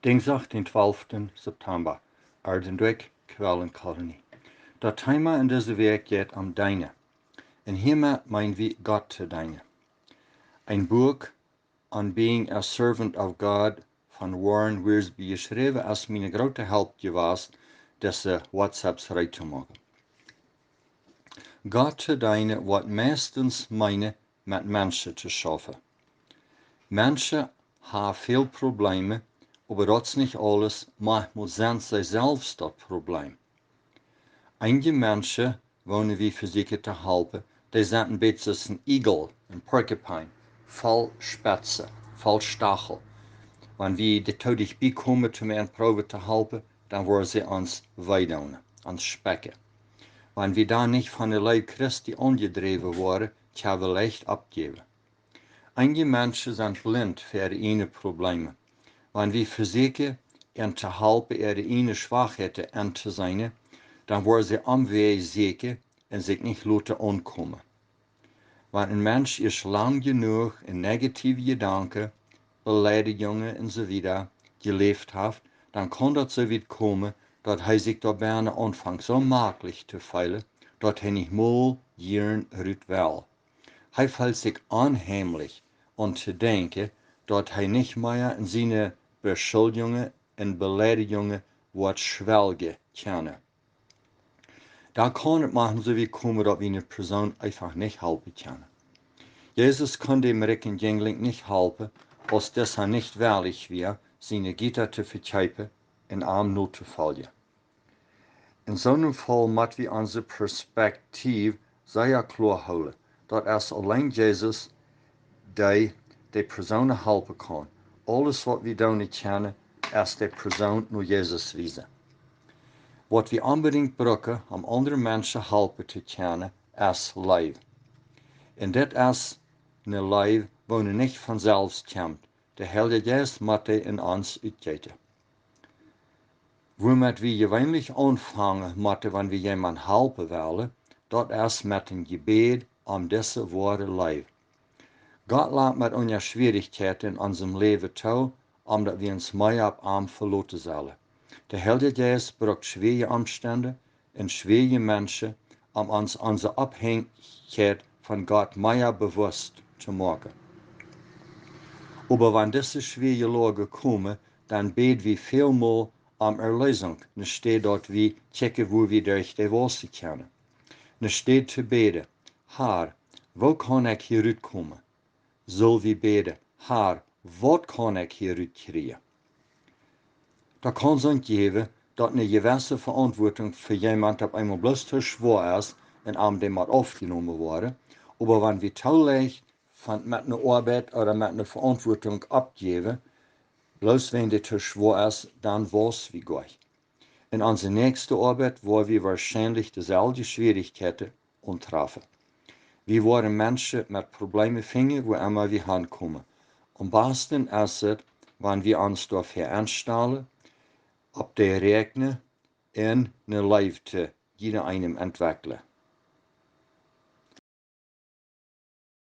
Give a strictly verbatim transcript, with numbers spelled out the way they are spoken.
Dingsdach, dän twalften September, Erdendwick, Quellenkolonie. Daut Thema en dise Wäakj jeit om deenen. Un hiemet meen wie Gott to deenen. Een Buak, On Being a Servant of God, von Warren Wiersbe jeschräwen, es mie eene groote Help jewast, dise WhatsApps reed to moaken. Gott to deenen woat meistens meenen, met Menschen to schaufen. Menschen haben väl Problemen, oba daut es nich aules, manchmol sent see selfst daut Problem. Eenje Menschen, woone wie vesieekjen to halpen, dee sent een bät aus een Igel, een porcupine, voll Spetsen, voll Stachel. Wan wie dee too dicht bie komen, om an proowen to halpen, dan woaren see ons wee doonen, ons spekjen. Wan wie dan nich von de Leew Christi aunjedräwen woaren, kjenn wie leicht oppjäwen. Eenje Menschen sent blint fa äare ieejne Problemen. Wan wie vesieekjen, an to halpen, äare ieejne Schwakheiten auntoseenen, dan woaren see Omwäaj sieekjen un sikj nich loten aunkomen. Wan een Mensch ieescht lang jenuach en negative Jedanken, Beleidigungen un soo wieda jeläft haft, dan kaun daut soo wiet komen, daut hee sikj doa bennen aunfangt soo maklich to feelen, daut hee nich mol jiern rut well. Hee feelt sikj onheimlich, om to denkjen, daut hee nich mea en siene Beschuldjungen un Beleidigungen woat schwelgen kjennen. Dan kaun et mau soo wiet komen, daut wie eene Persoon eefach nich halpen kjennen. Jesus kunn däm rikjen Jinjling nich halpen, aus disa nich wellich wia, siene Jieda to vekjeepen un am notofoljen. En soonem Faul mott wie onse Perspektiew sea kloa hoolen. Daut es auleen Jesus, dee de Persoonen halpen kaun. Aules waut wie doonen kjennen, es de Persoon no Jesus wiesen. Waut wie onbedinjt brucken, om aundre Menschen halpen to kjennen, es Leew. Un dit es eene Leew, waut nich von selfst kjemt. De Heilje Jeist mott dee en ons utjeeten. Wuamet wie jeweenlich aunfangen motten, wan wie jemaunt halpen wellen, daut es met een Jebäd om dise woare Leew. Gott lat met onse Schwierichkjeiten en onsem Läwen too, om daut wie ons mea opp am veloten sellen. De Heilje Jeist brukt schwierje Omstend un schwierje Menschen, om ons onse Aufhenjichkjeit von Gott mea bewusst to moaken. Oba wan dise schwierje Loagen komen, dan bäd wie välmol om Erleesunk, enne Städ daut wie kjikjen, woo wie derch dee wausen kjennen. Enne Städ to bäden: "Herr, woo kaun ekj hia rutkomen?" sull wie bäden: "Herr, waut kaun ekj hia rutkjrieen?" Daut kaun soont jäwen, daut eene jewesse Veauntwuatunk fa jemaunt opp eemol bloos too schwoa es un am dee mott aufjenomen woaren, oba wan wie too leicht von, met eene Oabeit ooda met eene Veauntwuatunk oppjäwen, bloos wäajen dee too schwoa es, dan wausen wie goa nich. En onse näakjste Oabeit woa wie woarschienlich deselwje Schwierichkjeiten auntrafen. Wie woaren Menschen met Problemen finjen, wua emma wie hankomen. Aum basten es et, wan wie ons doafäa enstalen, opp dee räakjnen un eene Leew to jieda eenem entwekjlen.